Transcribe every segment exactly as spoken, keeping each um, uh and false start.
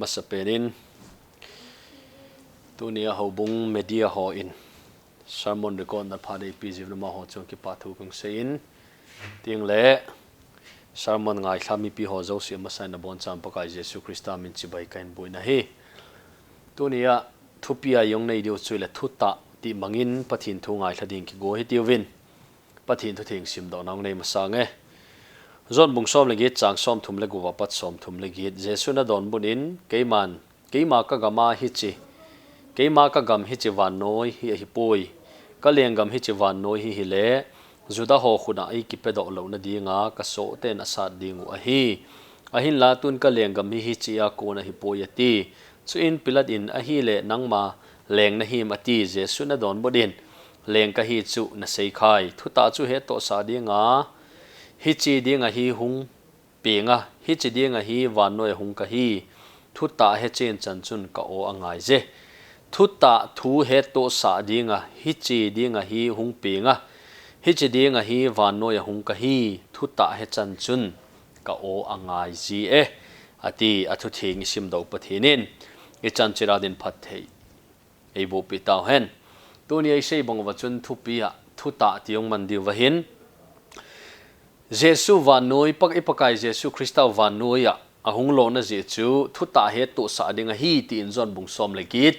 Masapen in, tunia houbung media ho in sermon record na pha dei pi jiu nama ho chung kipa thu kong sei in, ting le sermon ngai thla mipi ho jouse masa in na bon cham Pakai Jesu Christa min chibai kahin buina hi. Tunia thupi a jong nei diu chu le thutah ti mangin Pathen thu ngai thla ding kigo hi tiuvin. Pathen thu theng sim doh nang nei masa nge. John bung som le get chang som thum le gup a pat som thum le get. Jesu na donbut in, keiman, keima ka gam a hiche, keima ka gam hiche vannoi hi ahi poi. Ka lenggam hiche vannoi hi hile, Juda ho khut a ei kipe doh louna dinga ka soh ten asat ding u ahi. Ahinla tun ka lenggam hi hiche a kon ahi poi ati. Chuin Pilat in ahile nangma leng na him ati. Jesu na donbut in, leng ka hi chu na sei khai. Thutah chu hettohsah dinga, hiche dinga hi hung penga, hiche dinga hi vannoi a hung ka hi. Thutah hechen chan chun ka aw angai je. Thutah thu hettohsah dinga, hiche dinga hi hung penga, hiche dinga hi vannoi a hung ka hi. Thutah hechan chun ka aw angai ji e, ati. A thu theng i sim doh Pathen in i chan chira din phatthei ei boh pi tau hen. Tunia i sei bang uva chun thupi a thutah ti ong man diu va hin. Jesu vannoi, Pak-, i Pakai Jesu Christa vannoi a ahung lona jeh chu thutah hettohsah ding ahi ti in John bung som le get,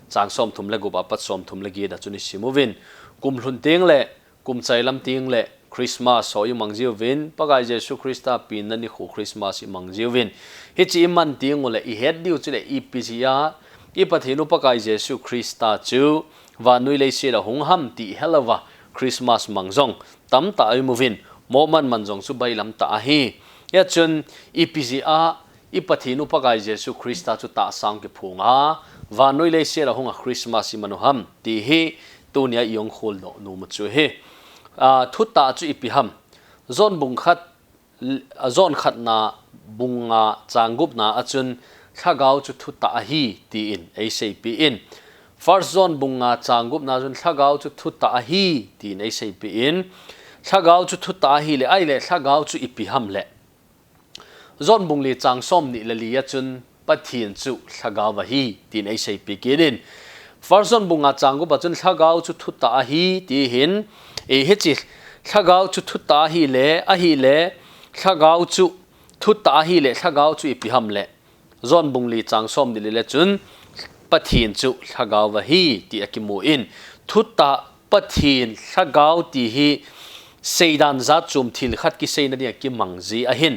chang som thum le gup a pat som thum le get a chun i sim uvin. Kum lhun ting le, kum chai lam ting le, Christmas ho i mang jiu vin, Pakai Jesu Christa penna nikho Christmas i mang jiu vin. Hiche i man ting u le, i het diu chu le, ipi jeh a i Pathen u Pakai Jesu Christa chu vannoi leiset a hung ham ti i he lou va, Christmas mang jong tamtah i mu vin, mo man man jong chu bailam tah ahi. Hia chun ipi jeh a i Pathen u Pakai Jesu Christa chu tahsa ong kiphong a, vannoi leiset a hung a Christmas i man u ham ti hi tunia i ong khol doh nom u chu hi. A, thutah chu ipi ham. John bung khat, a, John khatna bung nga chang gupna a chun Lhagao chu thutah ahi ti in ei sei pi in. First John bung nga chang gupna chun Lhagao chu thutah ahi ti in ei sei pi in. Lhagao chu thutah ahi le, ahile Lhagao chu ipi ham le. John bung li chang som ni le li a chun Pathen chu Lhagao ahi, tin ei sei pi kit in. First John bung nga chang gup a chun Lhagao chu thutah ahi, ti hin, e, hiche Lhagao chu thutah ahi le, ahi le, Lhagao chu thutah ahi le, Lhagao chu ipi ham le. John bung li chang som ni le li a chun Pathen chu Lhagao ahi, ti a kimu in. Thutah Pathen Lhagao ti hi seidan jat chom thil khat kiseina dinga kimang ji ahin.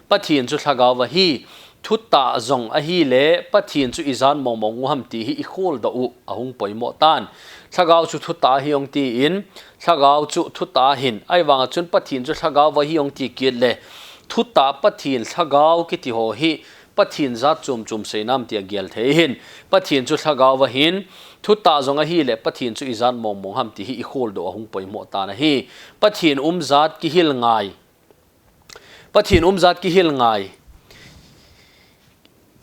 Pathen chu Lhagao ahi, thutah jong ahi le, Pathen chu ijat mong mong u ham ti hi i khol doh u ahung poimo tan. Lhagao chu thutah ahi ong ti in, Lhagao chu thutah ahin, ahivang a chun Pathen chu Lhagao ahi ong ti kit le, thutah Pathen Lhagao kiti ho hi, Pathen jat chom chom seina ham ti a gel thei hin. Pathen chu Lhagao ahin, thutah jong ahi le, Pathen chu ijat mong mong ham ti hi i khol doh ahung poimo tan ahi. Pathen um jat kihil ngai. Pathen um jat kihil ngai.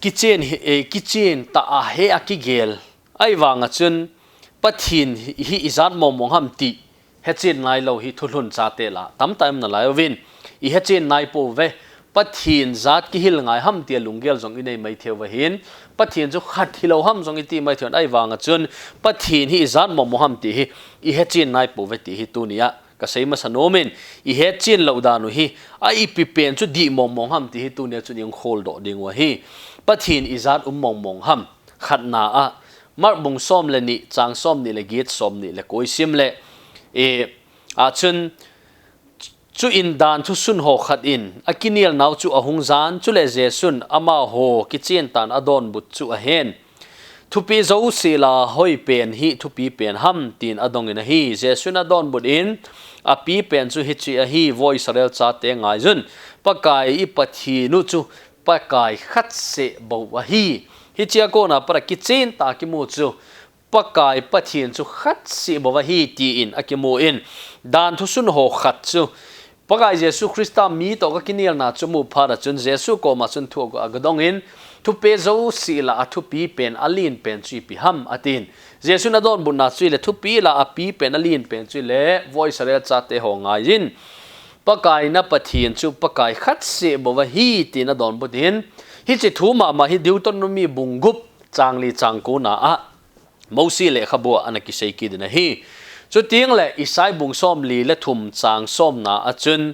Kichen hi, eh, kichen tah a he a kigel. Ahivang a chun Pathen hi, hi ijat mong mong ham ti hechen nai lou hi thulhun chate lah tamtah um nalai uvin, i hechen nai pouve. Pathen jat kihil ngai ham tia lunggel jong i nei mai thei uva hin, Pathen chu khat hilou ham jong i ti mai thei un, ahivang a chun Pathen hi ijat mong mong ham ti hi i hechen nai pouve ti hi tunia ka sei masa nom in, i hechen lou dan u hi a ipi pen chu dih mong mong ham ti hi tunia chun i hung khol doh ding u ahi. Pathen ijat um mong mong ham. Khatna a, Mark bung som le ni, chang som ni le get, som ni le ko i sim le, e, a chun, chuin dan thusun ho khat in a kinel nau chu ahung jan, chule Jesun amaho kichen tan a donbut chu ahen. Thupi jouse lah a hoi pen hi thupi pen ham, tin a dong in ahi. Jesun a donbut in, a pi pen chu hiche ahi, vo Israel chate ngai un, Pakai i Pathen u chu Pakai khat seh bou ahi. Hiche a kona pat a kichen tah a kimu chu, Pakai Pathen chu khat seh bou ahi, ti in a kimu in, dan thusun ho khat chu, Pakai Jesu Christa mi toh ka kinelna chu mu phat a chun Jesu koma chun thu a ga dong in, thupi jouse lah a thupi pen a len pen chu ipi ham, a tin. Jesun a donbutna chu ile thupi lah a pi pen a len pen chu ile vo Israel chate ho ngai in, Pakai na Pathen chu Pakai khat seh bou ahi, tin a donbut in, Hiche thu mama hi Deuteronomy bung gup chang li chang ko na a Mosi lekhabu a ana kisei kit in ahi. Chuteng le Isai bung som li le thum chang som na a chun,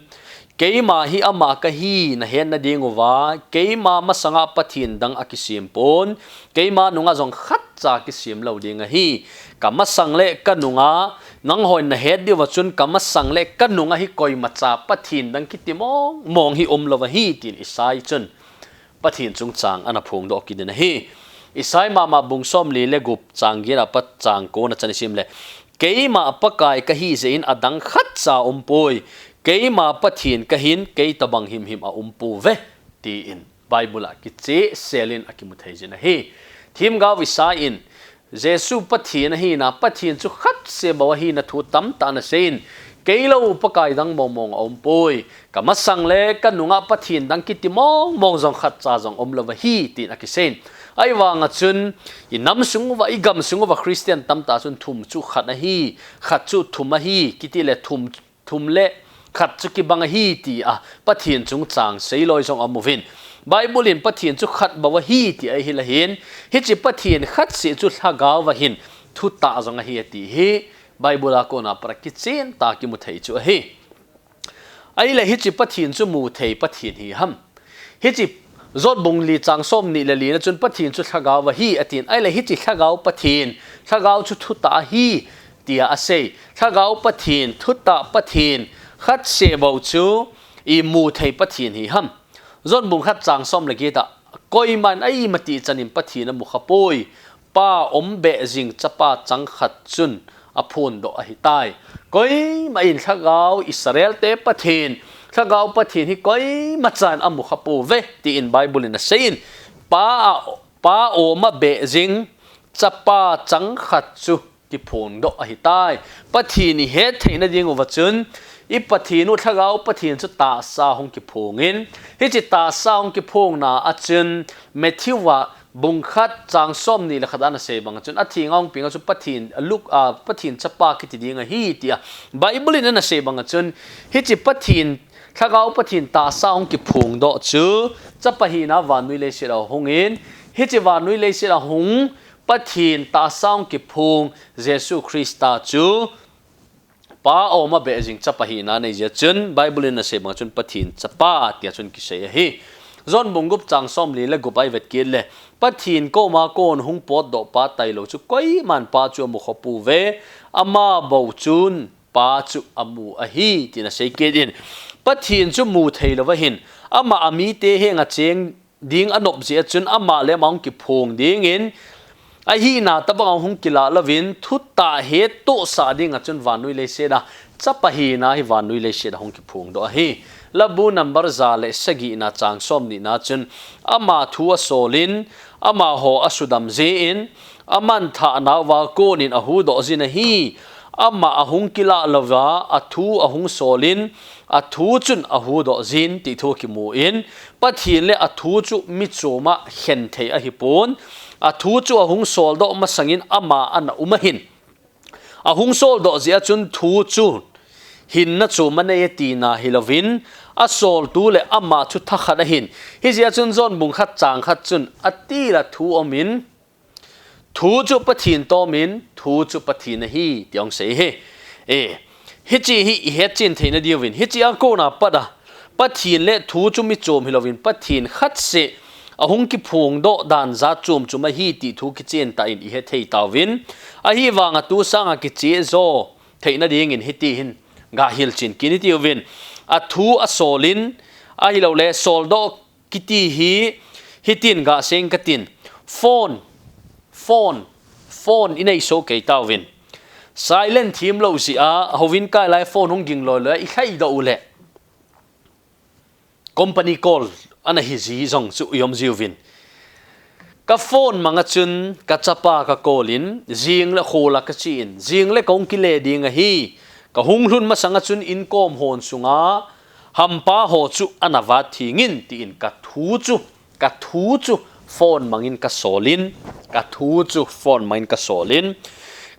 keima hi ama kahi na hetna ding uva, keima masanga Pathen dang akisem pon, keima nunga jong khatcha kisem lou ding ahi. Ka masang le ka nunga, nanghoin na het diu va chun ka masang le ka nunga hi koimacha Pathen dang kiti mong mong hi um lou ahi, tin Isai chun Pathen chungchang ana phongdoh kit in ahi. Isai mama bung som li le gup chang get a pat chang ko na chan i sim le, keima Pakai kahi jeh in adang khatcha um poi, keima Pathen kahin kei tabang himhim a um pouve, tin Bible a kicheh sel in akimu thei jin ahi. Themgao Isai in Jesu Pathen ahina, Pathen chu khat se bou ahina thu tamtah ana sei in, kei lou Pakai dang mong mong a um poi, ka masang le ka nunga Pathen dang kiti mong mong jong khatcha jong um lou ahi, tin akisei in. Ahivang a chun, i nam sung uva, i gam sung uva Christian tamtah chun thum chu khat ahi, khat chu thum ahi, kiti le thum thum le khat chu kibang ahi ti a Pathen chungchang seiloi jong amu vin. Bible in Pathen chu khat bou ahi ti ahi la hin, hiche Pathen khat se chu lhagao va hin thutah jong ahi ati hi Bible a kona para kichen ta kimu thei chu ahi. Ahile hiche Pathen chu mu thei Pathen hi ham. Hiche John bung li chang som ni le li na chun Pathen chu lhagao ahi atin. Ahile hiche lhagao Pathen, lhagao chu thutah ahi tia asei. Lhagao Pathen, thutah Pathen, khat se bou chu i mu thei Pathen hi ham. John bung khat chang som le get a, koiman a ima ti chan in Pathen amu kha poi. Pa om beh jing chapa chang khat chun aphondoh ahitai. Koima in lhagao Israel te Pathen, lhagao Pathen hi koima chan amu kha pouve, tin Bible in asei in, pa a, pa om a beh jing chapa chang khat chu kiphongdoh ahitai. Pathen i het theina ding uva chun, i Pathen u lhagao Pathen chu tahsa hung kiphong in, hiche tahsa hung kiphong na a chun Matthew a bung khat chang som ni le khat ana sei bang a chun, atheng a hung peng a chu Pathen, a Luke a Pathen chapa kiti ding ahi tia Bible in ana sei bang a chun, hiche Pathen, lhagao Pathen tahsa hung kiphongdoh chu chapa hina vannoi leiset a hung in, hiche vannoi leiset a hung Pathen tahsa hung kiphong Jesu Christa chu pa om a beh jing chapa hina nei jeh a chun Bible in asei bang a chun Pathen chapa tia chun kisei ahi. John bung gup chang som li le gup a i vet kit le, Pathen koma kon hung potdoh pa tailou chu koiman pa chu amu kha pouve, ama bou chun pa chu amu ahi, tin asei kit in. Pathen chu mu thei lou va hin, ama a mite henga cheng ding anop jeh a chun ama le ama hung kiphong ding in, ahina tabang a hung kilah louvin, thutah hettohsah ding a chun vannoi leiset a chapa hina hi vannoi leiset a hung kiphongdoh ahi. Labu number ja le sagi na chang som ni na chun, ama thu asol in, amaho asudam jeh in, aman thah nau va kon in ahuhdoh jin ahi. Ama ahung kilah louva, athu ahung sol in, athu chun ahuhdoh jin ti thu kimu in, Pathen le athu chu michom a khen thei ahi pon, athu chu ahung soldoh masang in ama ana um ahin. Ahung soldoh jeh a chun thu chu hinna chom anei tina hi louvin, asoltu le ama chu thakhat ahin. Hijeh a chun John bung khat chang khat chun, atil a thu um in, thu chu Pathen tom in, thu chu Pathen ahi, ti ahung sei hi. E, hiche hi i hetchen theina diuvin, hiche a kona pat a, Pathen le thu chu michom hi louvin, Pathen khat seh ahung kiphongdoh dan jat chom chom ahi ti thu kichen tah in i hethei tauvin, ahivang a tu sang a kicheh jo theina ding in hiti hin gahilchen kit in hiti uvin, athu asol in, ahilou le soldoh kiti hi, hitin gasei ing katin. Phone, phone, phone i nei soh kei tauvin. Silent thim lou jeh a, houin kai lai phone hung ging loi loi a i lhaidoh u le, company call ana hi ji jong chu i um jiuvin. Ka phone mang a chun ka chapa ka call in, jing le khol a ka che in, jing le kahung kile ding ahi. Kahung lhun masang a chun inkom hon sunga hampa ho chu ana vat thing in, tin ka thu chu, ka thu chu phone mang in ka sol in, ka thu chu phone mang in ka sol in,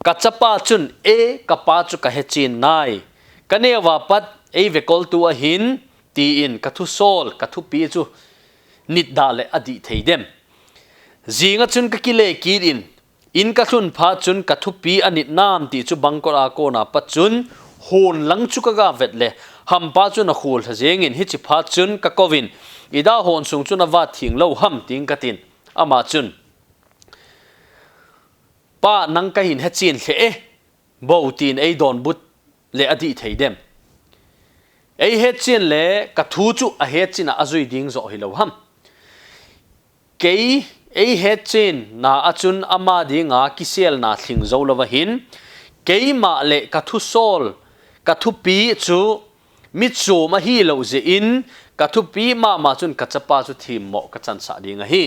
ka chapa chun, e, ka pa chu ka hechen nai, ka neo a pat ei ve kol tu ahin, tin ka thusol, ka thupi chu nit dah le adih thei dem. Jinga chun ka kile kit in, in ka lhun phat chun ka thupi anit nam ti chu bangkot a kona pat chun hon lang chu ka ga vet le, hampa chun akhol lha jengin, hichi phat chun ka kouvin, ida hon sung chun avat theng lou ham, tin ka tin. Ama chun, Pa, nang ka hin hechen lheh e, bou tin ei donbut le adih thei dem. Ei hechen le ka thu chu ahechen a ajui ding joh hilou ham. Kei ei hechen na a chun ama dinga kiselna lhing jou lou ahin, keima le ka thusol, ka thupi chu mi chom ahi lou jeh in, ka thupi mama chun ka chapa chu themmo ka chansah ding ahi.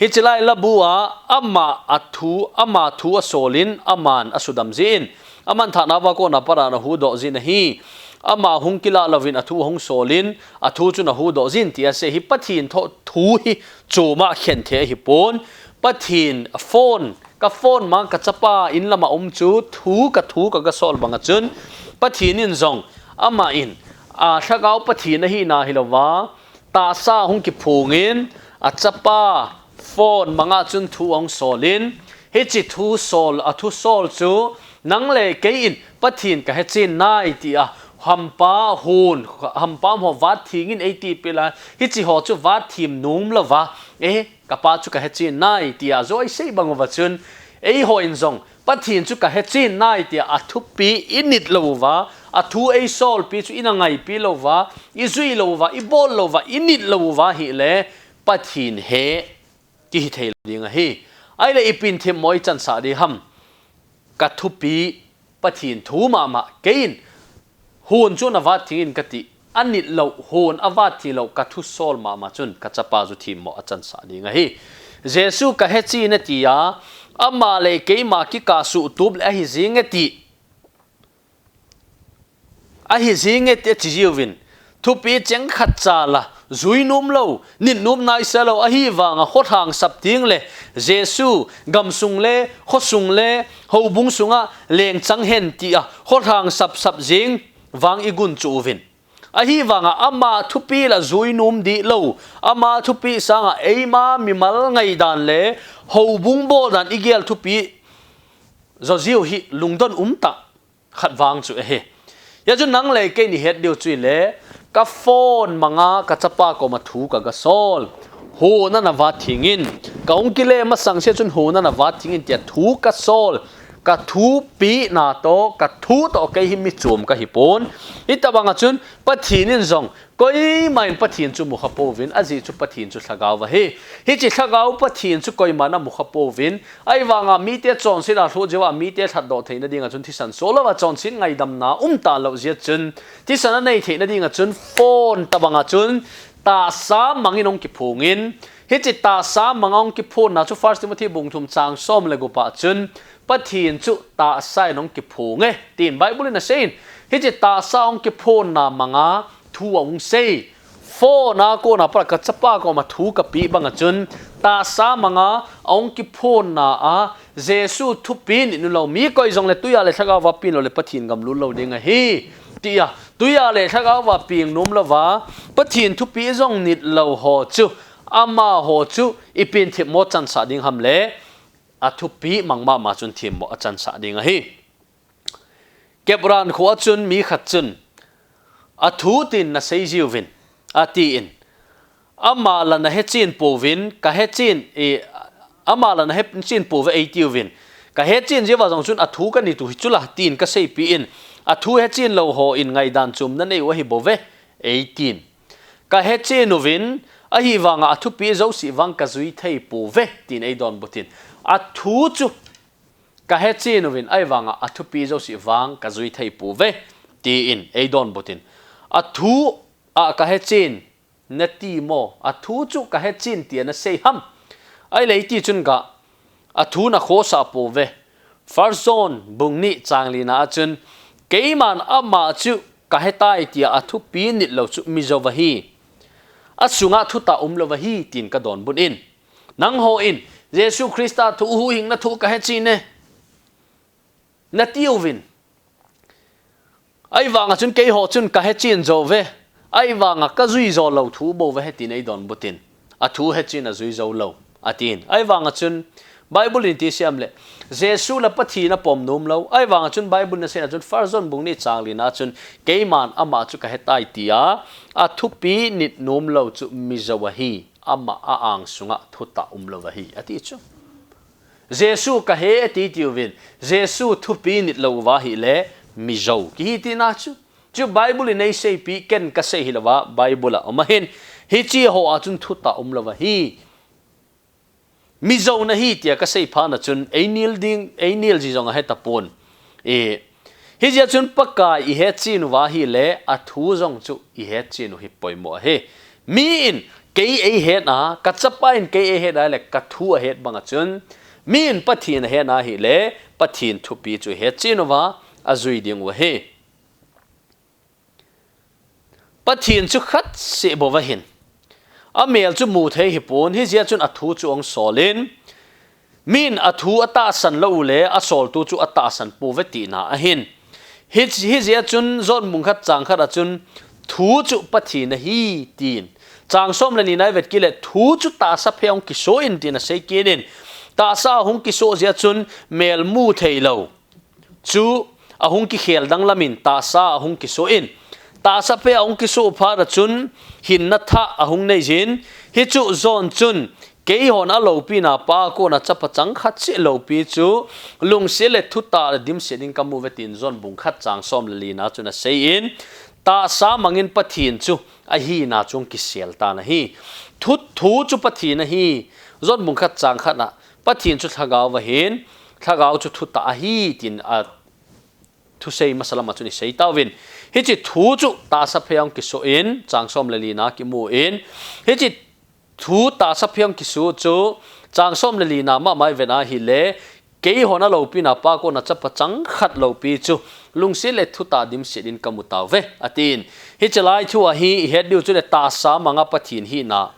Hichi lai labu a ama a thu, ama thu asol in, aman asudam jin, aman thahna uva kona pat a ana huhdoh jin ahi. Ama hung kilah louvin a thu ahung sol in, a thu chun ahuhdoh jin ti asei hi Pathen tho thu hi chom a khen thei ahipon. Pathen phone, ka phone ma ka chapa in lama um chu thu ka thu ka ga sol banga chun Pathen in jong, ama in, a, Lhagao Pathen ahina hilouva, tahsa hung kiphong in, a chapa phone manga chun thu ahung sol in, hichi thu sol, a thusol chu nang le kei in Pathen ka hechen nai tia hampa hon, hampa ho vat theng in ei tipeh lai, hichi ho chu vat them nom louva, e, ka pa chu ka hechen nai tia jo ei sei bang uva chun, eihon jong Pathen chu ka hechen nai tia a thupi i nit lou uva, a thu ei solpi chu i na ngaipi lou uva, i jui lou uva, i bol lou uva, i nit lou uva ahile, Pathen he kihi thei lou ding ahi. Ahile ipi in themmo i chansah ding ham? Ka thupi Pathen thu mama, kei in hon chu ana vat theng in ka ti, anit lou, hon avat theng lou, ka thusol mama chun ka chapa chu themmo a chansah ding ahi. Jesu ka hechen e tia, ama le keima kikah suhtup le ahi jeng e ti, ahi jeng e ti achi jiuvin, thupi cheng khat cha la jui nom lou, nit nom naisa lou, ahivanga kholhang sap teng le, Jesu gamsung le khosung le houbung sunga lengchang hen tia kholhang sap sap jeng vang i gunchu uvin. Ahivanga ama thupi la jui nom dih lou, ama thupi sanga eima mimal ngaidan le houbung bol dan i gel thupi jo jiu hi lungdon um tah khat vang chu ahi. Hijeh chun nang le kei i het diu chu ahile, ka phone manga ka chapa koma thu ka ga sol. Hon ana vat theng in, ka hung kile masang sea chun hon ana vat theng in tia thu ka sol. Ka thupi na toh, ka thu toh kei hi mi chom ka hipon. Hitobanga chun Pathen in jong, koima in Pathen chu mukha pouvin, ajeh chu Pathen chu Lhagao ahi. Hichi Lhagao Pathen chu koiman amukha pouvin, ahivanga mite chonset a lhut jeh uva mite lhatdoh theina dinga chun thisan soh louva chonset ngaidamna um talou jeh chun, thisan anei theina dinga chun phone tobanga chun tahsa mangin ahung kiphong in, hichi tahsa manga ahung kiphonna chu First Timothy bung thum chang som le gup a chun, Pathen chu tahsa in ahung kiphong e, tin Bible in asei in, hichi tahsa ahung kiphonna manga thu ahung sei. Phone a kona pat ka chapa koma thu ka peh banga chun, tahsa manga ahung kiphonna a, Jesu thupi nit nom lou, mi koi jongle tuia le Lhagao a peng lou le Pathen gam lut lou ding ahi, tia, tuia le Lhagao a peng nom louva, Pathen thupi jong nit lou ho chu, amaho chu ipi in themmo chansah ding ham le, a thupi mang mama chun themmo a chansah ding ahi. Kepran kho a chun mi khat chun, a thu tin na sei jiuvin, atin. Ama la na hechen pouvin, ka hechen, e, ama la na hechen pouve eitiuvin. Ka hechen jeh uva jong chun a thu ka nit u hi chu la, tin ka seipeh in. A thu hechen lou hon ngaidan chom na nei u ahi bouve, eitin. Ka hechen uvin, ahivanga a thupi jouse vang ka jui thei pouve, tin ei donbut in. A thu chu ka hechen uvin, ahivanga a thupi jouse vang ka jui thei pouve, tin ei donbut in. A thu a ka hechen, na ti mo? A thu chu ka hechen tia na sei ham? Ahile iti chun ka, a thu na khosah pouve. First John bung ni chang li na a chun, keiman ama chu ka hetai tia a thupi nit lou chu mi jou ahi. A sunga thutah um lou ahi, tin ka donbut in. Nangho in, Jesu Christa thu huhhingna thu ka hechen e, na tiuvin. Ahivanga chun keiho chun ka hechen jo ve. Ahivanga ka jui jo lou thu bou ve he, tin ei donbut in. A thu hechen ajui jou lou, atin. Ahivanga chun, Bible in iti asei em le, Jesu la Pathen apom nom lou. Ahivanga chun Bible in asei na chun, First John bung ni chang li na chun, keiman ama chu kahe tai tia, athupi nit nom lou chu mijou ahi, ama a-ang sunga thutah umlou ahi, ati chu. Jesu kahe ati tiuvin, Jesu thupi nit lou uva ahile, mijou kihi tina chu. Chu Bible in eiseipeh, ken kasei hilouva, Bible a um ahin, hiche hoa chun thutah umlou ahi. Mijou nahi tia kasei phat na chun, einil ding, einil ji jong ahe tapon. E, hijeh chun Pakai ihet chen uva ahile, athu jong chu ihet chen u hi poimo ahi. Mi in kei eihet a, kachapa in kei eihet a le, kathu ahet banga chun, mi in Pathen ahet a ahile, Pathen thupi chu ihet chen uva, ajui ding u ahi. Pathen chu khat seh bou ahin. Amel chu mu thei hipon, hijeh chun athu chu ahung sol in, min athu atahsan lou u le, asoltu chu atahsan pouve tina ahin. Hi, hijeh chun John bung khat chang khat a chun, thu chu Pathen ahi, tin. Chang som le ni na ivet kit le, thu chu tahsa phe ahung kisoh in, tin asei kit in. Tahsa ahung kisoh jeh chun mel mu thei lou chu ahung kikhel danglam in tahsa ahung kisoh in. Tahsa phe ahung kisoh phat a chun hinna thah ahung nei jin. Hichu John chun keihon aloupina pa a kona chapa chang khat seh loupi chu lungset le thutah le dimset in kamu uve tin John bung khat chang som le li na chun asei in. Tahsa mangin Pathen chu ahina chu ahung kisel tan ahi. Thu, thu chu Pathen ahi. John bung khat chang khat na Pathen chu lhagao ahin, lhagao chu thutah ahi, tin a thusei masa lam a chun isei tauvin. Hiche thu chu tahsa phe ahung kisoh in, chang som le li na kimu in. Hiche thu tahsa phe ahung kisoh chu, chang som le li na mama ivet a ahile, keihon aloupina pa a kona chapa chang khat loupi chu, lungset le thutah dimset in kamu tauve, atin. Hiche lai thu a hi ihet diu chu le tahsa manga Pathen hina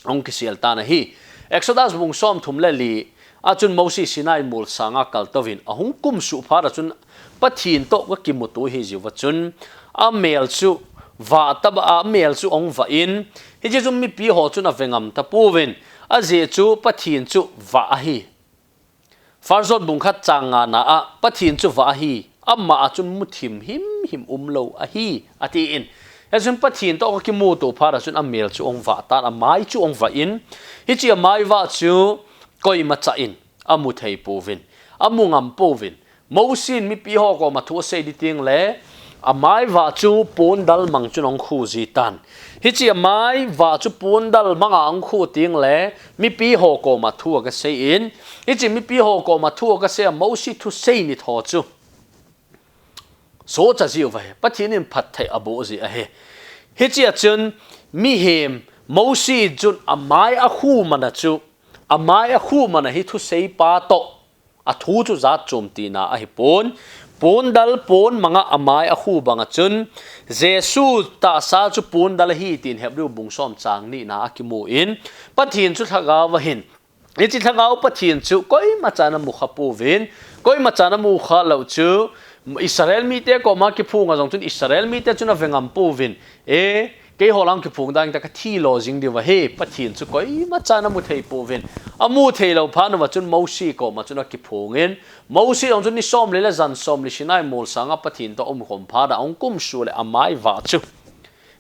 ahung kisel tan ahi. Exodus bung som thum le li a chun Moses Sinai mol sanga kaltouvin ahung kumsuh phat a chun Pathen toh akimuto ahi jeh uva chun amel chu vah taba, amel chu ahung vah in, hijeh chun mipi ho chun ave ngam tapouvin, ajeh chu Pathen chu vah ahi. First John bung khat chang nga na a, Pathen chu vah ahi, ama a chun muthim himhim umlou ahi, atin. Hijeh chun Pathen toh akimuto phat a chun amel chu ahung vah tan, amai chu ahung vah in, hiche amai vah chu koimacha in amu thei pouvin, amu ngam pouvin. Moses in mipi ho koma thu asei ding teng le, amai vah chu pondal mang chun ahung khu ji tan. Hiche amai vah chu pondal manga ahung khu teng le, mipi ho koma thu aga sei in. Hiche mipi ho koma thu aga sei a Moses thusei nit ho chu sohcha jiu va hi, Pathen in phatthei aboh ji ahi. Hiche a chun mihem Moses chun amai akhu man a chu, amai akhu man a hi thusei pa toh athu chu jat chom tina ahipon. Pondal pon manga amai akhu banga chun, Jesu tahsa chu pondal ahi tin Hebrew bung som chang ni na akimu in, Pathen chu lhagao ahin. Hiche lhagao Pathen chu koimacha in amu kha pouvin, koimacha in amu kha lou chu, Israel mite koma kiphong a jong chun Israel mite chun ave ngam pouvin. E, keiho lang kiphong ding ta kathi lo jing diu ahi, Pathen chu koimacha in amu thei pouvin. Amu thei lou phat uva chun Moses koma chun akiphong in. Moses jong chun ni som le le jan som le Sinai mol sanga Pathen toh aum khom phat a ahung kumsuh le amai vah chu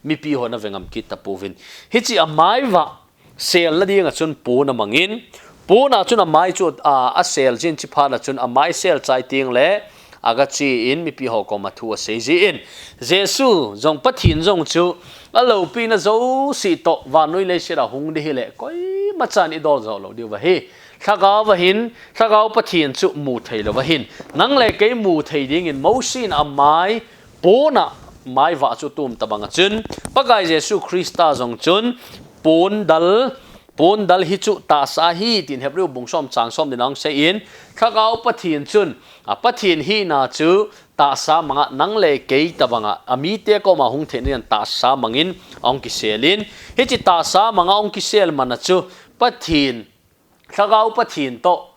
mipi hon ave ngam kit tapouvin. Hiche amai vah selna dinga chun pon amang in, pon a chun amai chu, a, asel jin, hiche phat a chun amai sel chai teng le, aga che in mipi ho koma thu asei ji in. Jesu jong Pathen jong chu aloupina jouse toh vannoi leiset a hung ding ahile, koimacha in idol jou lou diu ahi. Lhagao ahin, lhagao Pathen chu mu thei lou ahin. Nang le kei mu thei dingin Moses in amai pon a mai vah chu atum tabang a chun, Pakai Jesu Christa jong chun pondal, pondal hi chu tahsa ahi tin Hebrew bung som chang som ni na ahung sei in, lhagao Pathen chun, a, Pathen hina chu tahsa manga nang le kei tabang a, amite koma hung thei dingin tahsa mangin ahung kisel in, hiche tahsa manga ahung kisel man a chu Pathen, lhagao Pathen toh,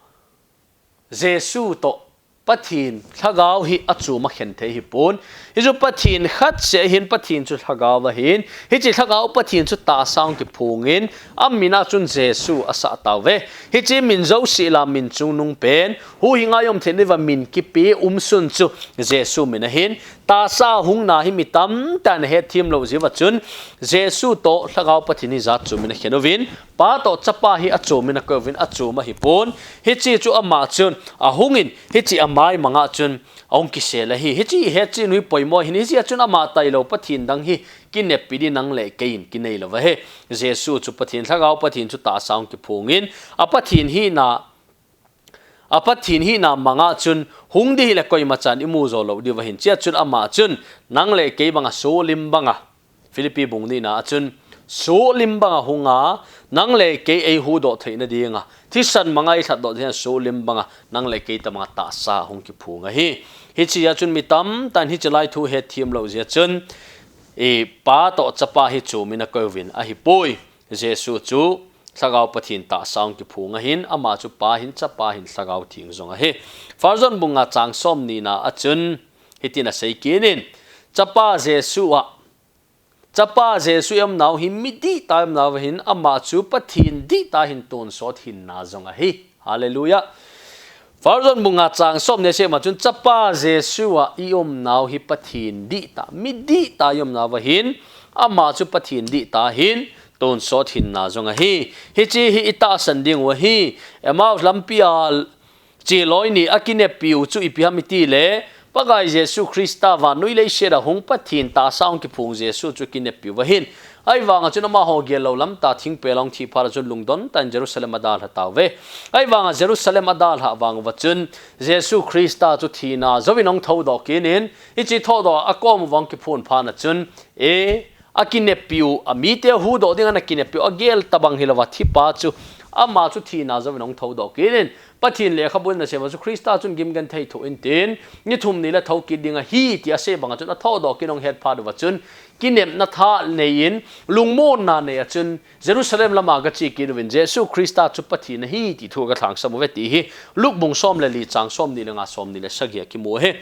Jesu toh, Pathen Lhagao hi achom a khen thei hipon. Hichu Pathen khat seh ahin, Pathen chu Lhagao ahin. Hiche Lhagao Pathen chu tahsa hung kiphongin, amin a chun Jesu asah tauve. Hiche min jouse lah a min chungnung pen, huhhinga i um theina diuva min kipe umsun chu Jesu min ahin. Tahsa hungna hi mi tamtah in ahethem lou jeh uva chun, Jesu toh Lhagao Pathen hi jat chom in akhen uvin, Pa toh Chapa hi achom in akoi uvin, achom ahipon. Hiche chu ama chun ahungin, hiche amai manga chun ahung kisel ahi. Hiche ihet chen u hi poimo ahin, hiche a chun ama tailou Pathen dang hi kinepi ding nang le kei in kinei lou ahi. Jesu chu Pathen Lhagao Pathen chu tahsa hung kiphongin, a Pathen hina, a Pathen hina manga chun hung ding hile koima chan imu jou lou diu ahin. Hiche a chun ama chun nang le kei banga solim banga, Philippi bung nina a chun solim banga hunga, nang le kei eihuhdoh theina dinga, thisan manga eilhatdoh theina solim banga, nang le kei tobanga tahsa hung kiphong ahi. Hiche a chun mi tamtah in hiche lai thu hethem lou jeh a chun, i Pa toh Chapa hi chom in akoi uvin ahipoi. Jesu chu Lhagao Pathen tahsa hung kiphong ahin, ama chu Pa ahin, Chapa ahin, Lhagao Theng jong ahi. First John bung nga chang somni na a chun hitin asei kit in, Chapa Jesu a, Chapa Jesu i umnau hi mi dihtah i umnau ahin, ama chu Pathen dihtah ahin tonsot hinna jong ahi. Hallelujah. First John bung nga chang somni a seima chun, Chapa Jesu a i umnau hi Pathen dihtah, mi dihtah i umnau ahin, ama chu Pathen dihtah ahin tonsot hinna jong ahi. Hiche hi i tahsan ding u ahi. Emmaus lampi a cheloi ni a kinepi u chu ipi ham i ti le, Pakai Jesu Christa vannoi leiset a hung Pathen tahsa hung kiphong Jesu chu kinepi u ahin. Ahivanga chun amaho gel lou lam tah thingpel a hung thi phat a chun lungdon tah in Jerusalem adalha tauve. Ahivanga Jerusalem adalhah vang uva chun Jesu Christa chu thina jouvin ahung thoudoh kit in, hiche thoudoh a akom uva ahung kiphon phat a chun, e, akinepi u, a mite huhdoh dinga ana kinepi u, agel tobang hilouva thi pa chu, ama chu thina jouvin ahung thoudoh kit in, Pathen lekhabu in ana sei uva chu Christa chun gimgenthei thoh in tin, ni thum ni le thou kit ding ahi ti asei banga chun athoudoh kit in ahung het phat uva chun, kinepna tha nei in, lungmonna nei a chun, Jerusalem lama aga che kit uvin, Jesu Christa chu Pathen ahi ti thu aga lhangsam uve ti hi, Luke bung som le li chang somni le nga, somni le sagi a kimu ahi.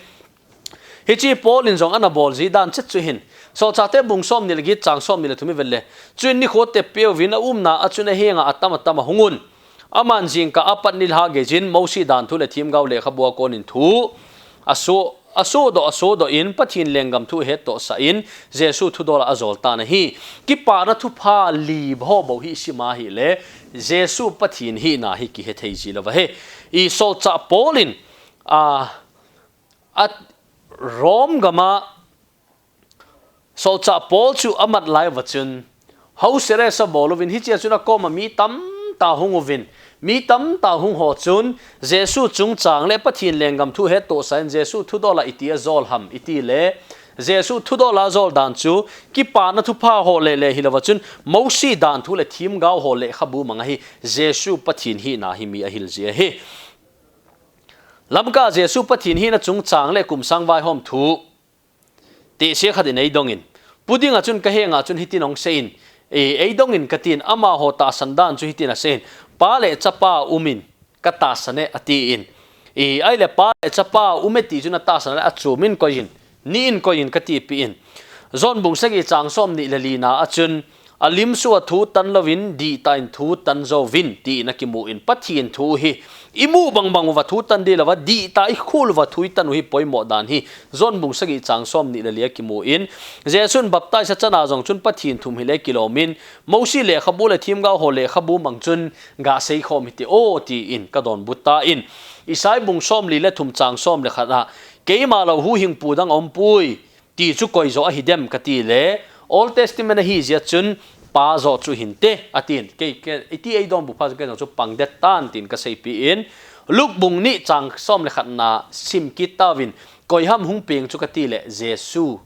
Hiche Paul in jong ana bol ji dan chet chu hin, Solchahte bung somni le get chang somni le thum i vet le, chuin nikho teppeuvin a umna a chun ahenga atam atam ahung un. Aman jingkah a pat nilhah geijin Mosi danthu le themgao lekhabu a konin thu aso, asodoh, asodoh in Pathen lenggam thu ahettohsah in Jesu thudol a ajol tan ahi. Kipana thupha li ho bou hi isim a ahile, Jesu Pathen hina hi kihe thei ji lou ahi. I Solchah Paul in, a, a Rome gama Solchah Paul chu amat lai uva chun, house arrest abol uvin, hiche a chun akoma mi tamtah hung uvin, mi tamtah hung ho chun, Jesu chungchang le Pathen lenggam thu hettohsah in Jesu thudol a iti ajol ham i ti le, Jesu thudol a ajol dan chu, kipana thupha ho le le hilouva chun, Mosi danthu le themgao ho lekhabu mang ahi, Jesu Pathen hina hi mi ahil ji ahi. Lamka Jesu Pathen hina chungchang le kum sang vaihom thu, tehse khat in eidongin. Pu Dinga chun kahenga chun hitin ahung seiyin, e, eidongin katin, amaho tahsan dan chu hitin aseiyin. Pa le Chapa umin, katahsan e atin. E, ahile Pa le Chapa ume ti chu natahsan le achomin koiyin, nihin koiyin katipeh in. John bung sagi chang somni le lina a chun, alim sua thu tan louvin, dihtah in thu tan jouvin, tin akimun, Pathen thu hi imu bangbang uva thu tan ding louva, dihtah ikhol uva thu itan u hi poimo dan hi John bung sagi chang somni le li a kimun, Jesun baptize achana jong chun Pathen thu um hile kilomin, Mosi lekhabu le themgao ho lekhabu mang chun gasei khom hite o, tin kadonbut tan, Isai bung somli le thum chang som le khat a, keima lou huhhingpu dang aumpoi, ti chu koijo ahidem kati le, Old Testament ahi jeh chun, Pa jo chu hinte, atin. Kei, kei, iti eidonbut phat chun kei jong chu pangdet tan tin kaseipeh in, Luke bung ni chang som le khat na sim kit tauvin, koiham hung peng chu kati le, Jesu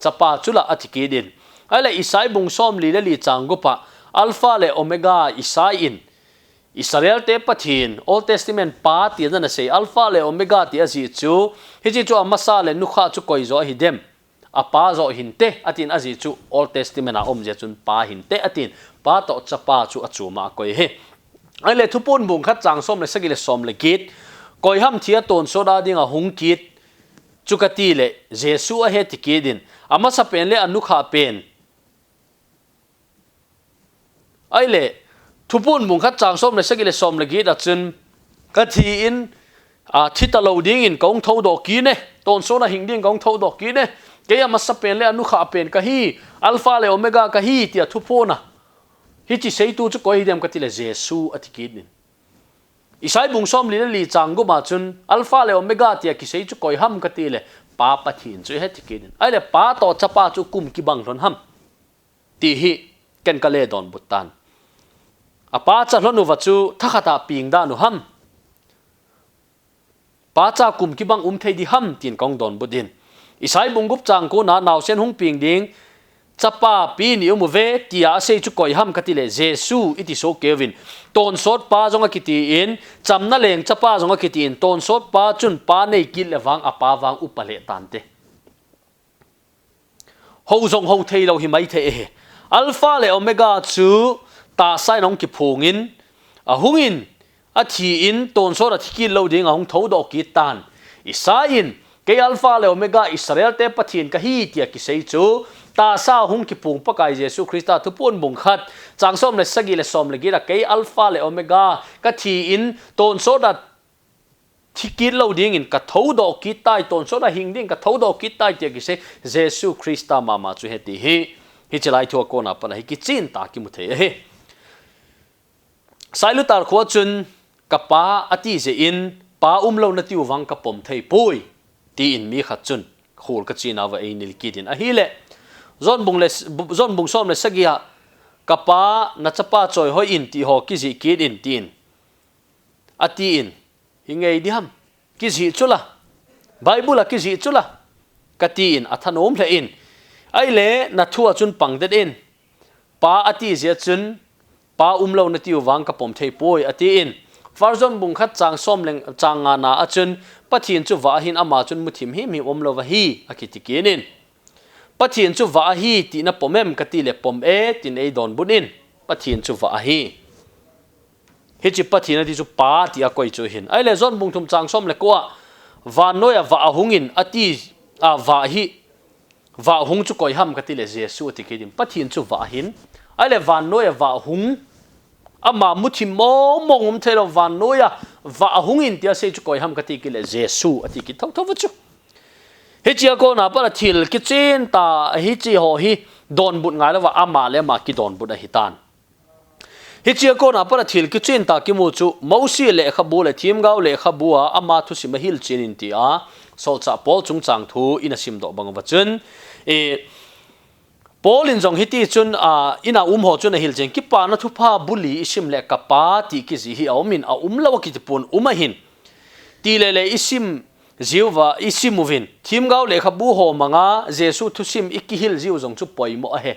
Chapa chu la ati kit in. Ahile Isai bung somli le li chang gup a, Alpha le Omega Isai in, Israel te Pathen, Old Testament Pa ti ana sei, Alpha le Omega ti ajih chu, hiche chu amasa le nukha chu koijo ahidem. A Pa jo hinte, atin ajih chu Old Testament a um jeh chun Pa hinte, atin. Pa toh Chapa chu achom a akoi ahi. Ahile Thuphon bung khat chang som le sagi le som le get. Koiham thi a tonsot a dinga hung kit chu kati le Jesu ahi ti kit in. Amasapen le anukha pen. Ahile, Thuphon bung khat chang som le sagi le som le get a chun, ka thi in, a, thi talou dingin ka hung thoudoh kit e, tonsot a hing ding ka hung thoudoh kit e. Kei amasapen le anukha pen ka hi, Alpha le Omega ka hi, tia thuphon a. Hichi seitu chu koi hi dem kati le Jesu ati kit in. Isai bung som li le li chang gup a chun, Alpha le Omega tia kisei chu koi ham kati le, Pa Pathen chu ahi ti kit in. Ahile Pa toh Chapa chu kum kibang lhon ham. Ti hi, ken ka le donbut tan. A Pa cha lhon uva chu, thakhat a peng dan u ham. Pa cha kum kibang um thei di ham, tin ka hung donbut in. Isai bung gup chang ko na naosen hung peng ding, Chapa pi ni um uve, tia asei chu koi ham kati le, Jesu iti soh kei uvin. Tonsot Pa jong akiti in, chamna leng Chapa jong akiti in, tonsot Pa chun Pa nei kit le vang, a Pa vang upa le tante. Ho jong ho thei lou hi mai thei e. Alpha le Omega chu tahsa in ahung kiphong in, ahung in, athi in, tonsot a thi kit lou ding ahung thoudoh kit tan. Isai in, kei Alpha le Omega Israel te Pathen ka hi tia kisei chu, tahsa ahung kiphong Pakai Jesu Christa Thuphon bung khat, chang som le sagi le som le get a kei Alpha le Omega ka thi in, tonsot a thi kit lou dingin ka thoudoh kit tai, tonsot a hing ding ka thoudoh kit tai tia kisei Jesu Christa mama chu ahi ti hi. Hichi lai thu a kona pat a hi kichen tah a kimu thei ahi. Sailutar khua chun ka Pa ati jeh in Pa umlou na tiu vang ka pom thei poi, ti in mi khat chun khul ka china va ei nil kit in ahile. John bung le, John bung som le sagi a ka Pa na chapa choi hoi in ti ho kijih kit in tin. Ati in, hi ngei di ham. Kijih chu la. Bible a kijih chu la. Kati in, athanom lheh in. Ahile, na thu a chun pang det in. Pa ati jeh a chun, Pa umlou na tiu vang ka pom thei poi, ati in. First John bung khat chang som le, chang nga na a chun, Pathen chu vah ahin ama chun muthim himhim umlou ahi, akiti kit in. Pathen chu vah ahi, ti na pom em, kati le pom e, tin ei donbut in. Pathen chu vah ahi. Hichi Pathen ati chu Pa ti a koi chu hin. Ahile John bung thum chang som le ko a, vannoi a vah ahung in ati, a, vah hi, vah hung chu koi ham kati le Jesu ati kit in. Pathen chu vah ahin. Ahile vannoi a vah hung, ama muthim mong mong um thei lou vannoi a vah hung in tia sei chu koi ham kati kit le Jesu ati kit thotho va chu. Hichi a kona pat a thil kichen tah hichi ho hi donbut ngai lou va ama le ama kidonbut ahi tan. Hichi a kona pat a thil kichen tah kimu chu Mosi lekhabu le themgao lekhabu a ama thusim a hilchen in ti a, Solchah Paul chungchang thu in a simdoh bang uva chun, e, Paul in jong hiti chun, a, in a um ho chun a hilchen, Kipana Thupha bu li i sim le ka Pa ti kijih hi a um in a umlou a kiti pon um ahin. Ti le le i sim jiu va, i sim uvin. Themgao lekhabu ho manga Jesu thusim i kihil jiu jong chu poimo ahi.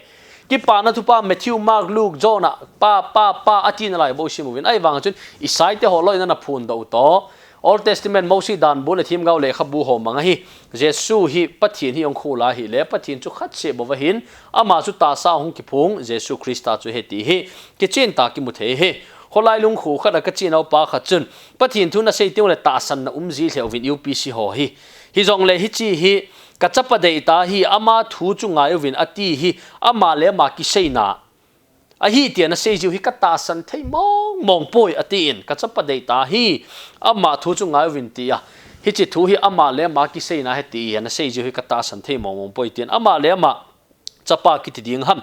Kipana Thupha Matthew, Mark, Luke, John a Pa, Pa, Pa ati nalai bou sim uvin. Ahivang chun Isai te ho loi in ana phondoh u toh. Old Testament Mosi danbu le themgao lekhabu ho manga hi Jesu hi Pathen hi ahung khol a ahile Pathen chu khat seh bou ahin, ama chu tahsa ahung kiphong Jesu Christa chu ahi ti hi kichen tah a kimu thei ahi. Kholai lungkhu khat a ka chena u pa khat chun, Pathen thu na sei teng le tahsan na um ji lheh uvin U P C ho hi. Hijongle hichi hi ka chapa deitah hi ama thu chu ngai uvin ati hi ama le ama kiseina ahi tia na sei jiu hi ka tahsan thei mong mong poi ati in, ka chapa deitah hi ama thu chu ngai uvin ti a. Hichi thu hi ama le ama kiseina ahi ti a na sei jiu hi ka tahsan thei mong mong poi tin ama le ama chapa kiti ding ham.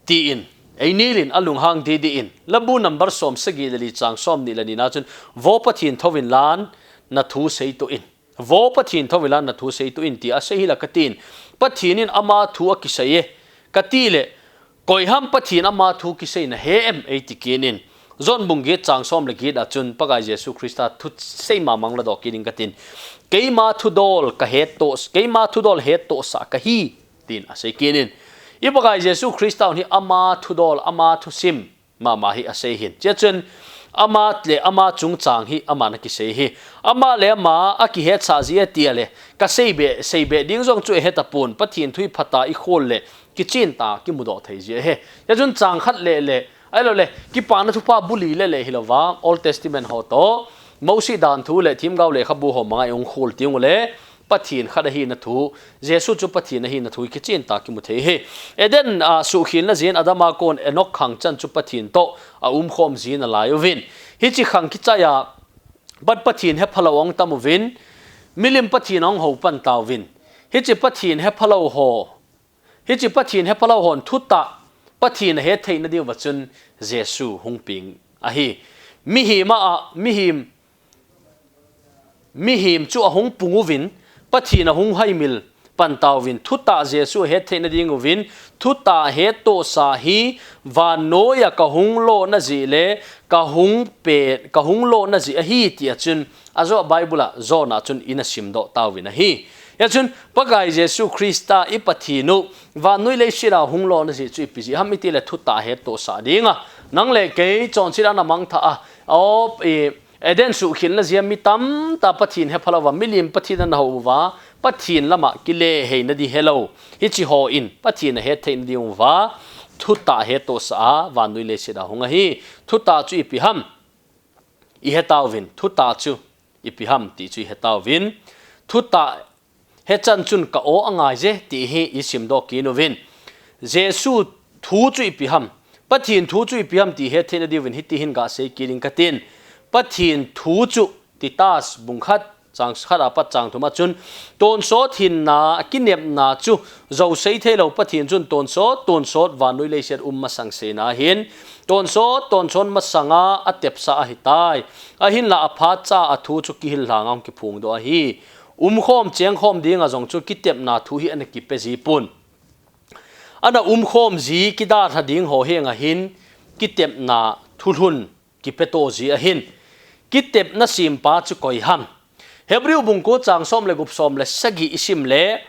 Ti in, ei nil in a lunghang didi in, Labu number som sagi le li chang som ni le ni na chun, Vo Pathen thou in lan na thu sei to in. Vo Pathen thou in lan na thu sei to in ti a sei hi la ka tin. Pathen in ama thu a kisei e. Ka ti le, koi ham Pathen ama thu kisei na he em ei ti kit in. John bung get chang som le get a chun Pakai Jesu Christa thu sei ma mang la doh kit in ka tin. Keima thudol ka het to, keima thudol het to sa ka hi. Tin a sei kit in. I Pakai Jesu Christa hi ama thudol, ama thusim mama hi a sei hin. Chia chun ama le ama chungchang hi ama na kisei hi. Ama le ama a kihet sa ji a ti a le. Ka sei be, sei be ding jong chu e he ta pon Pathen thu hi phat a i khol le. Kichen tah a kimudoh thei ji a he. Chia chun chang khat le le. Ahilou le. Kipana Thupha bu li le le hilou va. Old Testament ho to. Mosi dan thu le themgao lekhabu ho manga i hung khol teng ule, Pathen khat ahina thu, Jesu chu Pathen ahina thu kichen tah a kimu thei ahi. Eden a suhkhel na jeh in Adam a kon Enok khang chan chu Pathen toh a umkhom jin alai uvin. Hiche khang kichai a, Pat Pathen hephalou ahung tam uvin, milim Pathen ahung hou pan tauvin. Hiche Pathen hephalou ho, hiche Pathen hephalou hon thutah Pathen ahet theina diuva chun Jesu hung peng ahi. Mihem a, mihem, mihem chu ahung pung uvin, Pathen ahung haimil pan tauvin, thutah Jesu ahet theina ding uvin, thutah hettohsah hi vannoi a kahung lona jeh le kahung pe, kahung lona jeh ahi tia chun, ajo Bible a jona chun ina simdoh tauvin ahi. Hia chun, Pakai Jesu Christa i Pathen u, vannoi leiset a hung lona jeh chu ipi jeh ham itile thutah hettohsah dinga. Nang le kei chonset a na mangthah a, o, i, Eden suhkhel na jeh a mi tamtah Pathen hephalou va, milim Pathen ana hou uva, Pathen lama kile heina di helou. Hiche hon Pathen ahet theina diuva, thutah hettohsah a, vannoi leiset a hung ahi. Thutah chu ipi ham? I hetauvin, thutah chu ipi ham ti chu i hetauvin. Thutah hechan chun ka aw angai je ti hi i simdoh kit uvin. Jesu thu chu ipi ham? Pathen thu chu ipi ham ti het theina diuvin hiti hin gasei kit ding katin. Pathen thu chu Titus bung khat, chang khat apat chang thum a chun, tonsot hinna, kinepna chu jou sei theilou Pathen chun tonsot, tonsot vannoi leiset um masang seina ahin, tonsot, tonsot masanga atepsa ahitai. Ahinla aphatcha a thu chu kihil lhanga hung kiphongdoh ahi. Umkhom chengkhom dinga jong chu kitepna thu hi ana kipe ji pon. Ana umkhom ji kidalha ding ho henga hin kitepna thulhun kipeto ji ahin. Kitepna sempa chu koi ham? Hebrew bung ko chang som le gup, som le sagi i sim le,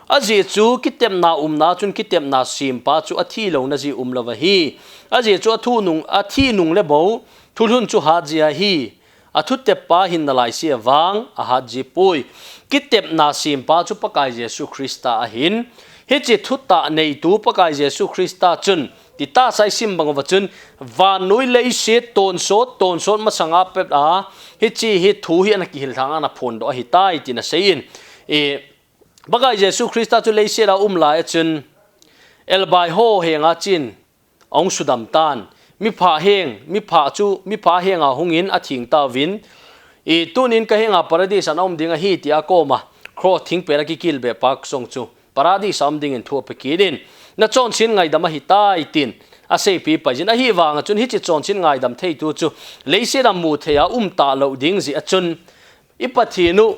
ajeh chu kitepna umna chun kitepna sempa chu athi louna jeh umlou ahi. Ajeh chu athu nung, athi nung le bou thulhun chu hat ji ahi. Athuteppa hinna laise vang ahat ji poi. Kitepna sempa chu Pakai Jesu Christa ahin. Hiche thutah neitu Pakai Jesu Christa chun, Titus a i sim bang uva chun, vannoi leiset tonsot, tonsot masanga pet a, hiche hi thu hi ana kihil lhanga ana phondoh ahitai tin asei in. E, Pakai Jesu Christa chu leiset a um lai a chun, elbai ho henga chun ahung sudam tan. Mipha heng, mipha chu, mipha henga hungin atheng tauvin. I tunin ka henga Paradise a na um ding ahi tia koma, cross thingpel a kikilbe pa jong chu Paradise a um dingin thu ape kit in. Na chonset ngaidam ahitai tin aseipi pai jin. Ahivanga chun hiche chonset ngaidam theitu chu leiset a mu thei a um talou ding jeh a chun, i Pathen u,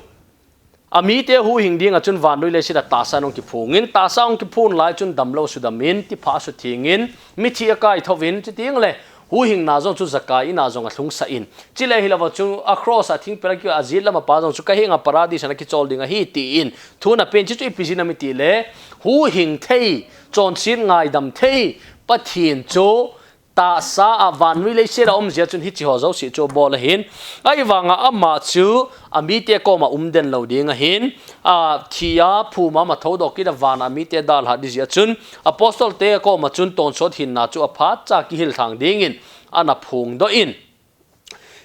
amite huhhing dinga chun vannoi leiset a tahsa in ahung kiphongin, tahsa ahung kiphong lai chun damlou sudamin, tipha suthengin, mithi akaithouvin, chuteng le huhhingna jong chu Zakai in a jong alhungsah in. Chule hilouva chu a cross a thingpel a kiajet lama pa jong chu ka henga Paradise a na kichol ding ahi tin thu ana pen, chuchu ipi jeh ham itile, huhhing thei, chonset ngaidam thei Pathen chu tahsa a vannoi leiset a um jeh a chun hiche ho jouse chu abol ahin. Ahivanga ama chu amite koma umden lou ding ahin. Athi a phum a ama thoudoh kit a van a amite dalha ding jeh a chun, apostle te koma chun tonsot hinna chu aphatcha kihil lhang dingin ana phongdoh in.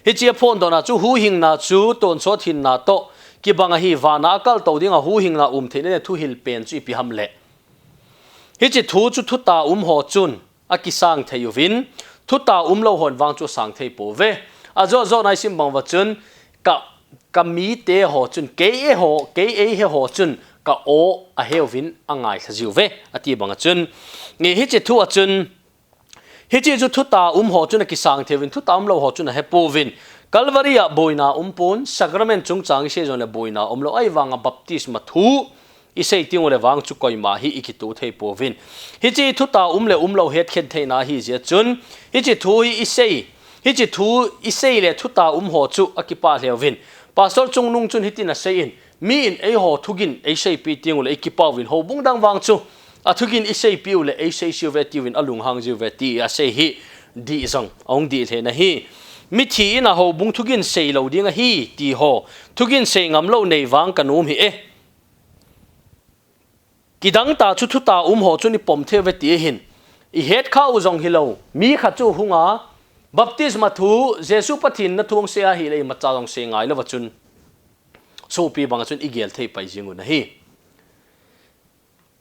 Hiche aphondohna chu huhhingna chu tonsot hinna toh kibang ahi, van a akaltou dinga huhhingna um theina le thuhil pen chu ipi ham le. Hiche thu chu thutah um ho chun akisang thei uvin, thutah umlou hon vang chu asang thei pouve. Ajo jo a i sim bang uva chun, ka, ka mite ho chun, kei eiho, kei eiho chun ka aw aheuvin angailha jiuve, ati banga chun. Nge hiche thu a chun, hiche chu thutah um ho chun akisang thei uvin, thutah umlou ho chun ahepouvin. Calvary a boina umpon, sacrament chungchang isei jongle boina umlou, ahivanga baptisma thu isei teng ule vang chu koima hi ikitoh thei pouvin. Hiche thutah um le umlou hetkhen theina ahi jeh a chun, hiche thu hi isei, hiche thu isei le thutah um ho chu akipah lheuvin. Pastor Chungnung chun hitin asei in, mi in eiho thugin eiseipi teng ule eikipah uvin, houbung dang vang chu athugin iseipi ule eiseisi uve tiuvin, alunghang jiuve ti asei hi dih jong ahung dih lheh in ahi. Mithi in a houbung thugin seilou ding ahi ti ho, thugin sei ngamlou nei vang kanom hih e. Kidang tah chu thutah um ho chun ipom thei uve ti ahin. Ihet kha u jong hilou, mi khat chu hunga Baptisma thu, Jesu Pathen na thu hung sei ahile imacha jong sei ngai louva chun, sopi banga chun igel thei pai jing u ahi.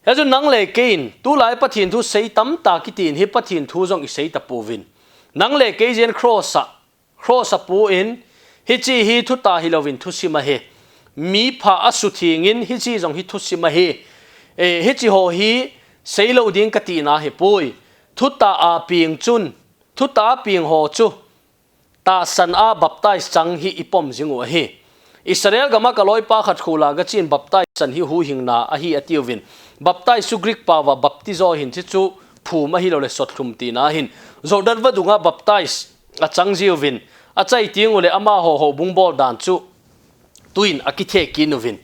Hichun nang le kei in, tulai Pathen thu sei tamtah kitin hi Pathen thu jong isei tapouvin. Nang le kei jeng cross a, cross a pon, hiche hi thutah hilouvin thusim ahi. Mi pha asuthengin hiche jong hi thusim ahi. E, hiche ho hi seilou ding katina ahipoi. Thutah a peng chun, thutah a peng ho chu tahsan a baptize chang hi ipom jing u ahi. Israel gama kaloipa khat khola gachen baptize chan hi huhhingna ahi atiuvin. Baptize chu Greek paova baptizo hin, hichu phum ahilouleh sotlhum tina ahin. Jordan vadunga baptize achang jiuvin. Achai tenguleh amaho houbung bol dan chu tuin akithe kit uvin.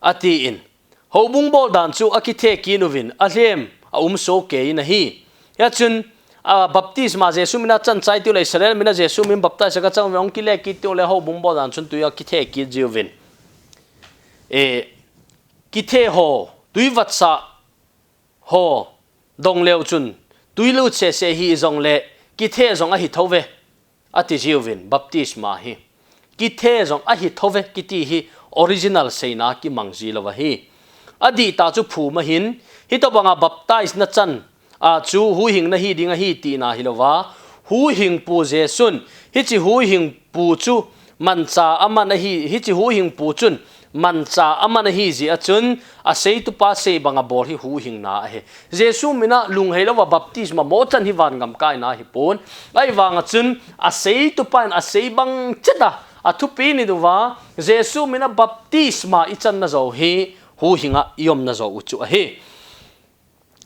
Atin, houbung bol dan chu akithe kit uvin, alhem aum soh kei in ahi. Hichun, a, baptisma Jesu mina chan chai tenguleh Israel mina Jesu min baptize a gachang uvin, ahung kile kit tenguleh houbung bol dan chun tui akithe kit jiuvin. E, kithe ho, tui vatsah ho, dong leu chun, tui lut sese hijongleh, kithe jong ahi thouve, ati jiuvin, baptisma hi. Kithe jong ahi thouve, kiti hi original seina kimang ji lou ahi. Adihtah chu phum ahin, hitobanga baptize na chan a chu huhhingna hi ding ahi tina hilouva, huhhingpu Jesun, hiche huhhingpu chu mancha aman ahi, hiche huhhingpu chun mancha aman ahi jeh a chun, aseitupa sei banga bol hi huhhingna ahi. Jesu mina lunghei louva baptisma mo chan hi vangam kaina ahipon. Ahivanga chun, aseitupa in asei bang chet a, athupi ni diuva, Jesu mina baptisma ichanna jou hi, huhhinga iumna jou u chu ahi.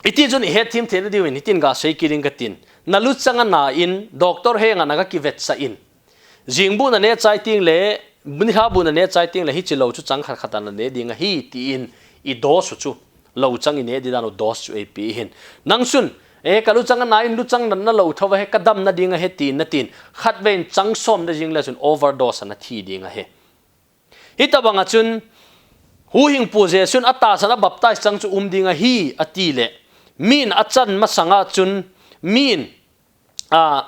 Iti chun ihet them theina diuvin, hitin gasei kit ding katin. Na luchang ana in, doctor henga naga kivetsah in. Jing bu nane chai tengleh, nilhah bu nane chai tengleh, hiche lou chu chang khat khat a nane ding ahi, tin i dose u chu. Lou chang ine ding dan u dose chu eipeh in. Nang chun, e, ka luchang ana in, luchang natna lou thouva ahi, kadamna ding ahi, tin natin. Khatvei in chang som na jing leh chun overdose a nathi ding ahi. Hitobanga chun, huhhingpu Jesun atahsan a baptize chang chu um ding ahi, atileh. Min achan masanga chun, min, a,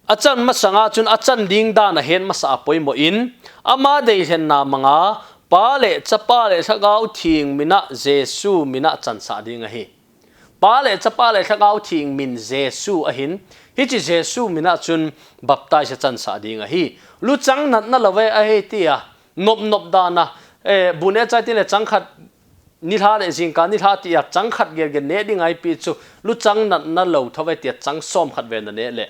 achan masanga chun achan ding dan ahet masa a poimo in, ama deilhenna manga, Pa le Chapa le Lhagao Theng mina Jesu mina chansah ding ahi. Pa le Chapa le Lhagao Theng min Jesu ahin, hiche Jesu mina chun baptize achansah ding ahi. Luchang natna louve ahi tia, nop nop dan a, e, bu ne chai tengleh chang khat nilhah le jingkah nilhah tia, chang khat gel gel ne ding ahi pi chu, luchang natna lou thouve tia, chang som khat vei nane leh.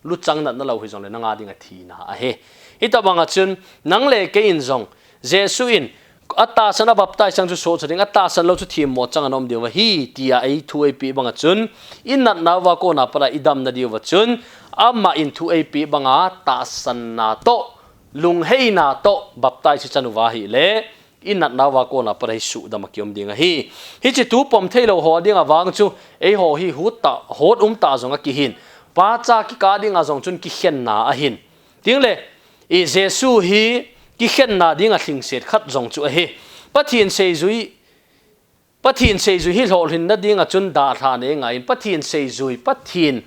Luchang natna lou hijongleh nanga ding athina ahi. Hitobanga chun, nang le kei in jong, Jesu in, atahsan a baptize chang chu sohcha ding, atahsan lou chu themmo chang a naum diu ahi, tia eithu eipeh banga chun, inatnauva kona pat a idamna diuva chun, ama in thu eipeh banga tahsanna toh, lungheina toh, baptize ichan uva ahileh, inatnauva kona pat a hi suhdam a kium ding ahi. Hiche tu pom theilou ho dinga vang chu, eiho hi hot tah, hot um tah jong akihin. Pa cha kikah dinga jong chun kikhenna ahin. Tengleh, i Jesu hi kikhenna dinga lhingset khat jong chu ahi. Pathen seijui, Pathen seijui hi lolhinna dinga chun dalha nei angaiyin. Pathen seijui, Pathen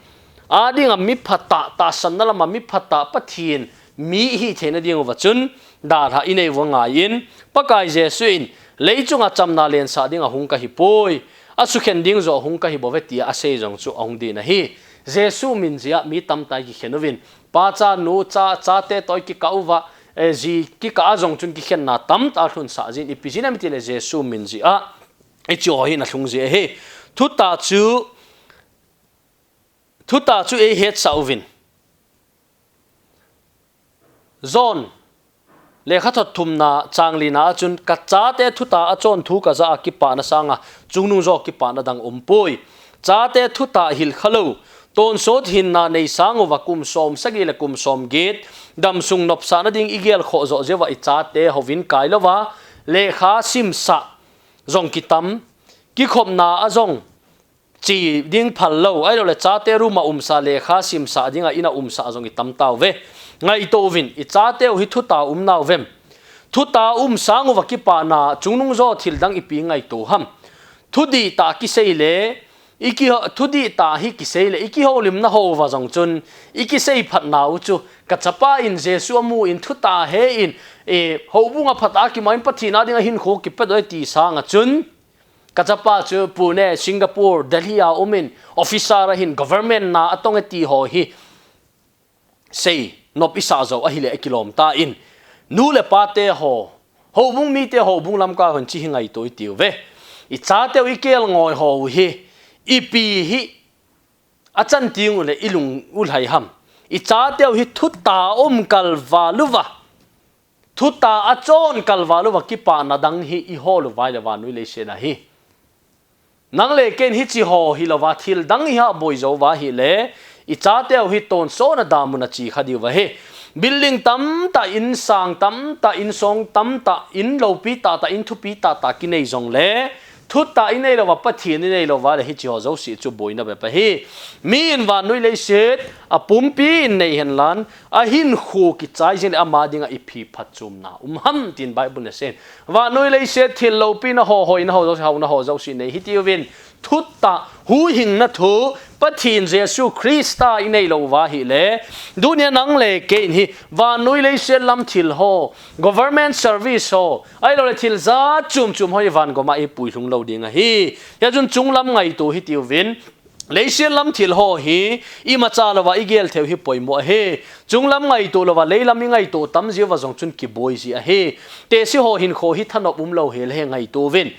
a dinga mi phatah, tahsanna lama mi phatah, Pathen mi ihi theina diuva chun dalha inei u angaiyin. Pakai Jesu in, leichunga chamna lensah dinga hung kahipoi. Asukhen ding joh hung kahi bouve tia asei jong chu ahung ding ahi. Jesu min jeh a mi tamtah kikhen uvin. Pa cha nu cha, chate toh kikah uva, e, ji kikah a jong chun kikhenna tamtah lhunsah jin. Ipi jeh ham itileh Jesu min jeh a. Hiche ho hi nalhung jeh ahi. Thutah chu, thutah chu eihetsah uvin. John, lekhathot thumna chang lina a chun, ka chate thutah a chonthu kajah a kipana sanga, chungnung joh kipana dang umpoi. Chate thutah hilkhalou, tonsot hinna nei sanguva kum som sagi le kum som get, damsung nopsahna ding igelkhoh joh jeh uva ichate houvin kailouva, lekha simsah jong kitam, kikhopna a jong che ding phal lou, ahilouleh chate room a umsa lekha simsah dinga in a umsa jong itam tauve. Ngaito uvin, ichate u hi thutah um nauvem? Thutah um sanguva kipana chungnung joh thil dang ipi ngaito ham? Thudihtah kisei le, I kiho, thudih tah hi kisei le, i kihoulimna houva jong chun, i kisei phatnau chu, ka chapa in Jesu amu in thutah he in, e, houbunga phatah a kiman Pathen a dinga hinkho kipedoh e ti sanga chun, ka chapa chu Pune, Singapore, Delhi a um in, officer ahin government na atong e ti ho hi, sei nop isah jou ahile akilom tan, nu le pa te ho, houbung mite houbung lamkai hon chi hi ngaito itiuve. I chateu i kelngoi ho hi, ipi hi achan teng ule i lung u lhai ham. I chateu hi thutah um kalval uva, thutah achon kalval uva kipana dang hi i hol uva ahile vannoi leiset a hi. Nang le keiin hichi ho hilouva, thil dang iha boi jouva ahile, i chateu hi tonsot a damun a chi kha diu ahi. Building tamtah, in sang tamtah, in song tamtah, in loupi tahtah, in thupi tahtah kinei jongle, thutah i neilouva, Pathen i neilouva le hichi ho jouse chu boina bep ahi. Mi in vannoi leiset a pumpi in nei henlang, ahinkho kichai jing le ama dinga ipi phatchomna um ham tin Bible in asei. Vannoi leiset thil loupina ho, hoina ho jouse, haona ho jouse nei hitiuvin, thutah, huhhingna thu, Pathen Jesu Christa i neilouva ahile, tunia nang le keiin hi vannoi leiset lam thil ho, government service ho, ahiloule thil jat chom chom ho hi van goma i puilhung lou ding ahi. Hijeh chun chunglam ngaito hitiuvin, leiset lam thil ho hi imacha louva i gel theiu hi poimo ahi. Chunglam ngaito louva leilam i ngaito tam jiuva jong chun kiboi ji ahi. Tehse ho hinkho hi thanop umlou hel e, ngaito uvin.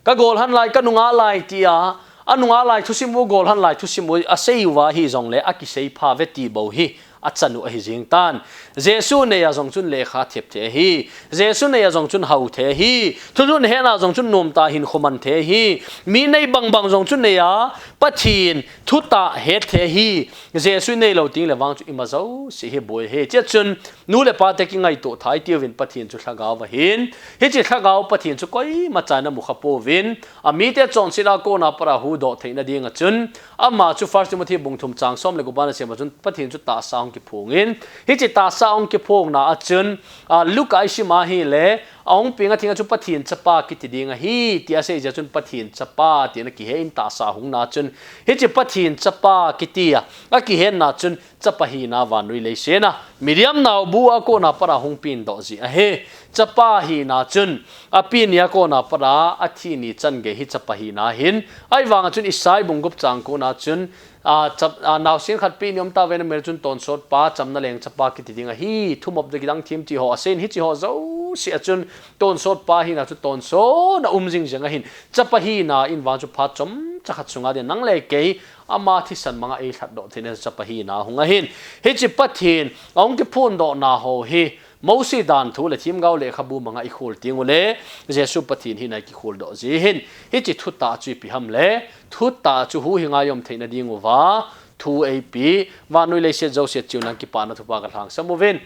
Ka gol henlai, ka nunga lai tia, anunga lai thusim u, gol henlai thusim u asei uva hijongle akisei phave ti bou hi achan u ahi jing tan. Jesu neiya jong chun lekha thep thei ahi. Jesu neiya jong chun hao thei ahi. Thulhun hetna jong chun nomtah hinkho man thei ahi. Mi nei bangbang jong chun neiya Pathen thutah het thei ahi. Jesu neilou tengle vang chu ima jouse hi boi ahi. Hijeh chun nu le pa te kingaito thei itiuvin Pathen chu lhagao ahin. Hichi lhagao Pathen chu koimacha in amu kha pouvin. Amite chonsetna kona pat a huhdoh theina dinga chun, ama chu First Timothy bung thum chang som le gup a na sim a chun Pathen chu tahsa ahung kiphongin. Hichi tahsa ahung kiphongna a chun, a, Luke a i sim a ahile, ahung peng a thing a chu Pathen chapa kiti ding ahi, tia asei jeh a chun Pathen chapa tia ana kihe in tahsa ahungna chun. Hichi Pathen chapa kiti a, akihetna chun, chapa hina vannoi leiset a Miriam naobu a kona pat a hung pengdoh ji ahi. Chapa hina chun, api nia kona pat a athi ni chan gei hi chapa hina ahin. Ahivanga chun Isai bung gup chang ko na chun, a, chap-, a, naosen khat pi ni um tauve, namel chun tonsot pa, chamna leng chapa kiti ding ahi. Thumop ding kidang thim ti ho asei in, hichi ho jouse a chun tonsot pa hina chu tonsot na um jing jeng ahin. Chapa hina in vang chu phat chomcha khat sunga dia nang le kei ama thisan manga eilhatdoh theina chapa hina hung ahin. Hichi Pathen ahung kiphondohna ho hi Mosi dan thu le themgao lekhabu manga i khol teng ule, Jesu Pathen hina i kikholdoh ji ahin. Hichi thutah chu ipi ham le, thutah chu huhhinga i um theina ding uva thu eipe, vannoi leiset jouse chunlang kipana thupha kalhangsam uvin.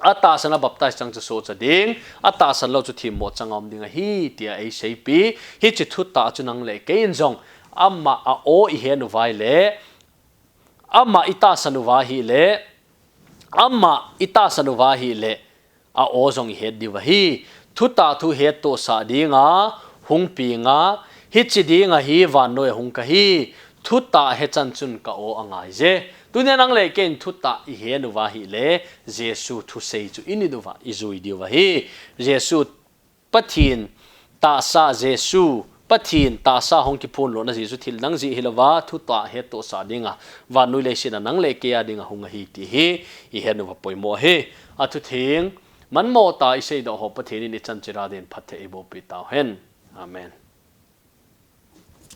Atahsan a baptize chang chu sohcha ding, atahsan lou chu themmo changa um ding ahi, tia eiseipi. Hichi thutah chu nang le kei in jong ama a-o i het uva ahile, ama i tahsan uva ahile, ama i tahsan uva ahile, a-o jong i het diu ahi. Thutah thu hettohsah dinga hung penga, hichi dinga hi vannoi a hung kahi, thutah hechan chun ka-o angai je. Tunia nang le kei in thutah i het uva ahile, Jesu thusei chu i nit uva i jui diu ahi. Jesu, Pathen tahsa Jesu, Pathen tahsa hung kiphonlona jeh chu thil dang jeh hilouva, thutah hettohsah dinga vannoi leiset a nang le kei a dinga hung ahi ti hi i het uva poimo ahi. Athutheng manmo tah a i seidoh ho Pathen in i chan cheh a din phatthei eiboh peh tauhen. Amen.